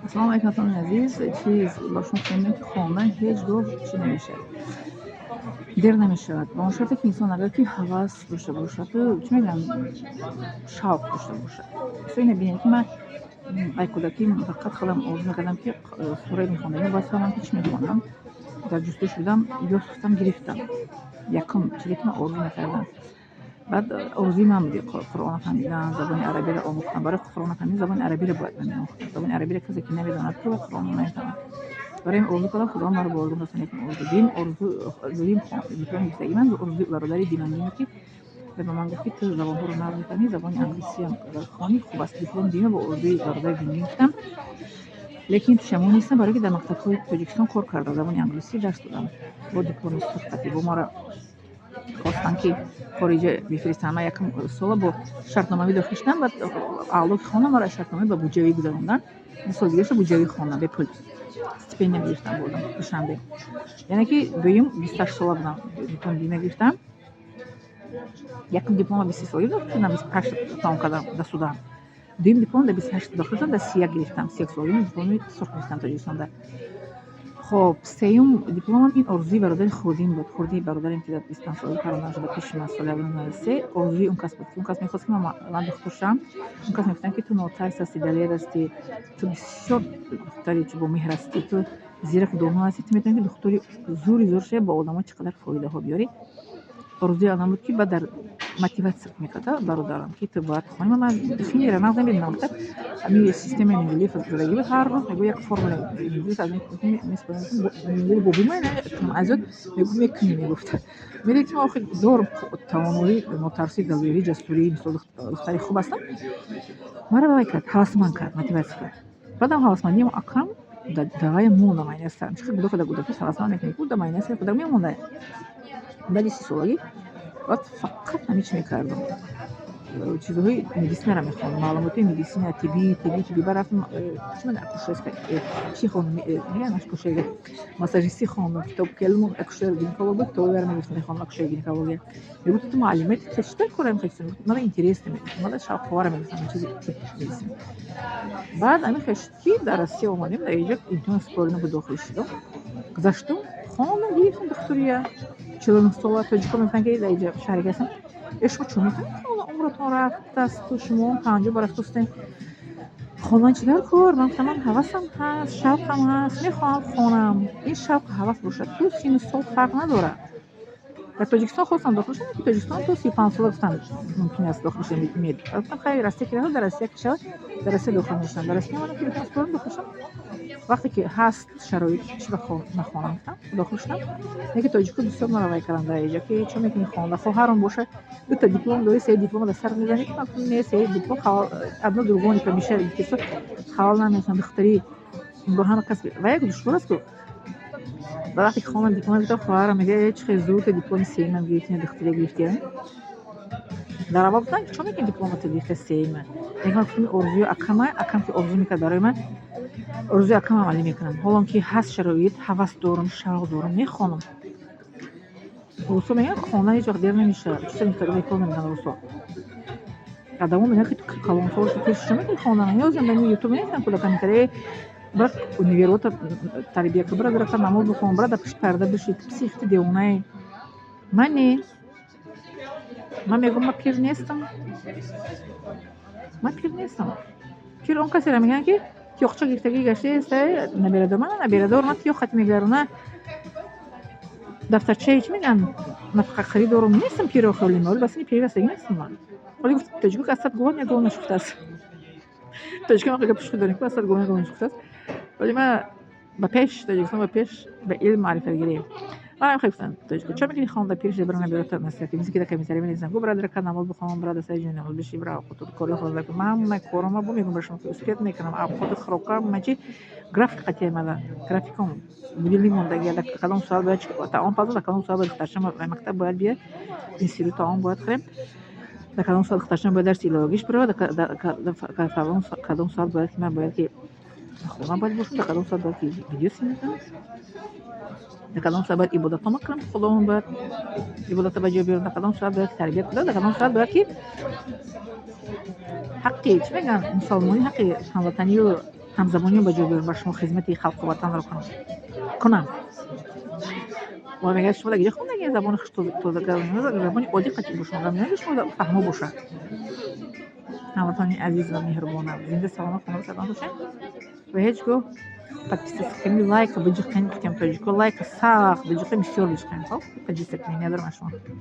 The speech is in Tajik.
Ассалому алайкум, ватанони азиз. Чиз ба шумо гуфтем, ки хондан ҳеҷ гоҳ чӣ намешавад, дер намешавад, ба он шарте ки инсон агар ки ҳавас дошта бошаду, чӣ мегӯям, шавқ дошта бошад. Ина бинед, ки ман ай кӯдакӣ фақат худам орзу мекардам, ки сураи мехондам, бояд фаҳмам, ки чӣ мехонам. Дар ҷустуҷӯ будам, ёфтам, гирифтам. Якум чизе ки ман орзу мекардам, баъд орзуи ман буд Қуръонро фаҳмидан, забони арабиро омӯхтан. Барои Қуръонро фаҳмидан забони арабиро бояд ман меомӯхтам. Забони арабиро касе ки намедонад, ку Қуръонро намефаҳмад. Барои ин орзу кардам, Худованд маро ба орзум расонд. Якум орзу, дуюм орзу, дуюм дипломи гирифтагии ман орзуи бародари динамдине, ки ба ман гуфт, ки ту забонҳоро нағз мефаҳмӣ, забони англисиам агар хонӣ, хуб аст. Дипломи дуюма бо орзуи бародари динамдин гирифтам, лекин пушаймон нестам, барое ки дар мактабҳои Тоҷикистон кор кардам, забони англисӣ дарс додам бо дипломи сурхати. Бо маро хостанд, ки хориҷа бифиристанд. Ман якум сола бо шартномавӣ дохил шудам, баъд аъло ки хондам, маро шартномавӣ ба буҷавӣ гузаронданд. 2 соли дигараша буҷавӣ хондам, бепул стипендия гирифтам, бурдам Душанбе. Яъне ки дуюм 28 сола будам, дипломи дуюма гирифтам. Якум диплома 23 солагӣ дохил шудам, 28 тамом кардам дар Судан. Дуюм диплом дар 28 дохил шудам, дар 31 гирифтам, 31 солагӣ дипломи сурх гирифтам Тоҷикистонда. Хоб, сеюм дипломам ин орзуи бародари хурдим буд. Хурдии бародарем, ки дар 25 солагӣ парванда шуда пеши ман, соли 1993. Орзуи он кас буд, ки он кас мехост, ки ман духтур шавам. Он кас мегуфтанд, ки ту нотарс ҳастӣ, далер ҳастӣ, ту бисёр духтари бо меҳр ҳастӣ, ту зираку доно ҳастӣ, ту метавонӣ, ки духтури зури зур шавӣ, ба одамо чӣ қадар фоидаҳо биёрӣ. Орзуи одам буд, ки баъд дар мотиватсия мекард бародарам, ки ту бояд хонӣ. Ман химияро нағз намедонам, ҳамин системаи Менделеев задагӣ буд. Ҳар рӯз мегӯ як формула Менделеев бобима азёд мегӯ мекунӣ, мегуфт. Медид, ки ман охи дорам тавоноӣ, нотарсӣ, далерӣ, ҷасурӣ, мисол, духтари хуб ҳастам. Маро вай кард, ҳавасманд кард, мотиватсия кард. Баъдам ҳавасмандиам акам давай монда майнаи сарам. Чӣ хел кӯдака кӯдакӣ ҳавасманд мекунӣ, ку да майнаи сари кӯдак мемонда. Баъди 30 солагӣ баъд фақат ҳамин чӣ мекардам, чизҳои медицинаро мехондам, маълумоти медицина, тиббӣ, тиббӣ, тиббӣ. Баъд рафтам, чӣ мегӯянд, акушерска чӣ хондам, мегӯянд акушерия, массажистӣ хондам. Китоб келмон акушер гинеколог буд, китобро мегирифтам, мехондам акушер гинекология. Мегуфт: «Ту муаллима, чӣ тар кора мехоҳӣ?» Мана интересно, мана шавқовара мегуфтам чизи тиб, медицина. Баъд ҳамин хел шуд, ки дар Россия омадем, дар инҷо имтиҳон супоридам, ки дохил шудам, гузаштум, хондам, гирифтам духтурия 49 сола. Тоҷико мегуфтанд, ки дар инҷа шаҳре ки ҳастам: «Э, шумо чун мефаҳмед, умратон рафтасту шумо 50 ба рафтастем, хондан чӣ дар кор?» Ман гуфтам: «Ман ҳавасам ҳаст, шавқам ҳаст, мехоҳам хонам». Ин шавқу ҳавас бошад, ту сину сол фарқ надорад. Дар Тоҷикистон хостам дохил шавам, ки Тоҷикистон то 35 сола гуфтанд, мумкин аст дохил шавем мед. Гуфтам: «Хайр, Россия ки дар Россия ки шавад, дар Россия дохил мешавам». Дар Россия омадам, ки диплом супорам, дохил шавам. Вақте ки ҳаст шароит, чӣ ба нахонам, гуфтам, дохил шудам. Лекин тоҷико бисёр маро вай карданд дар инҷо, ки чо мекунӣ хонда, хоҳарам боша, дута диплом дорӣ, се диплома дар сар мезанӣ. Ман гуфтам: «Не, се диплом одно другого не помешает». Халал намешавам, духтари бо ҳама кас ва як душвор аст ку. Ба вақте ки хондам, диплом гирифтам, хоҳарам мегӯяд: «Чӣ хел зуд дипломи сеюмам гирифтӣ, духтария гирифтӣ». Дар аввал гуфтанд, ки чо мекунӣ дипломато гирифта сеюма? Лекин ман гуфтам: «Орзуи акама, акам ки орзу мекард барои ман, орзуи акам амалӣ мекунам. Ҳолон ки ҳаст шароит, ҳавас дорам, шавқ дорам, мехонам». Русо мегӯянд, хондан ҳеҷ вақт дер намешавад. Чизе мекор намекунанд русо. Адамо мегӯянд, ки ту калонсол шуди, пеш чо мекунӣ хондан? Ёзем дар Ютуб менависанд кӯдака мекард: «Бира, универота тарбия кун, бира, ду намоз бихон, бира, дар пушти парда биши, ту псих, ту девонаи». Ман не, ман мегӯям: «Ман пир нестам, ман пир нестам». Пир он касеро мегӯянд, ки тиёқча гирифтагӣ гаштааст, наберадор. Ман наберадор, ман тиёқ хати мегарона, дафтарчаи, чӣ мегӯянд, нафақахӯрӣ дорум. Нестам пиро холим, ҳоли ба синни пирӣ расидагӣ нестам ман. Ҳоли гуфт тоҷико, ки аз сад говон як гов нашухтааст. Тоҷико ма гапи шухӣ дорем, ку аз 100 говон як гов нашухтааст. Вале ман ба пеш, Тоҷикистон ба пеш, ба илм маърифатгирӣ. Манам хел гуфтам: «Тоҷико, чо мекунӣ хонда, пир шуда?» Бира, наберота насиҳат мисли ки дар комментария менависам: «Гу, бира, драка намоз бихон, бира, дар сари ҷои намоз биши, бира, авқоту кори хонда кун». Ман ҳама корома бо мегӯям ба шумо, ки успеть мекунам, авқоту хӯрока, ҳама чи график қатъия мада, графиком будильник мондагӣ, дар кадом соат бояд таом пазам, дар кадом соат бояд духтарчам мактаб бояд биёяд, институт таом бояд хӯрем, дар кадом соат духтарчам бояд дарси иловагиш биравад, дар кадом соат бояд ки ман бояд ки хона бояд бошам, дар кадом соат бояд ки видео съёмка кунам, дар кадом соат бояд ибодатҳома кунам, Худованд бояд ибодата ба ҷо биёрам, дар кадом соат бояд тарбия кунам, дар кадом соат бояд ки ҳаққи, чӣ мегӯянд, мусалмонӣ, ҳаққи ҳамватанию Ҳамзабониё ба ҷо биёрам, ба шумо хизмати халқу ватанро кунам. Ва мегӯяд, шумо дар ҷо хондаги, забони хуш тоза, забони оддӣ қатъи бо шумо гап мезанад, шумо фаҳмо бошад. Ҳамватанони азиз ва меҳрубонам, зинда, саломат, хонавода сарбаланд бошед ва ҳеҷ гоҳ подписаться кунед, лайка биҷиқен. Гуфтем, тоҷико лайка сахт биҷиқен, бисёр биҷиқен. Хоб, подписаться кунед. Надорам аз шумо.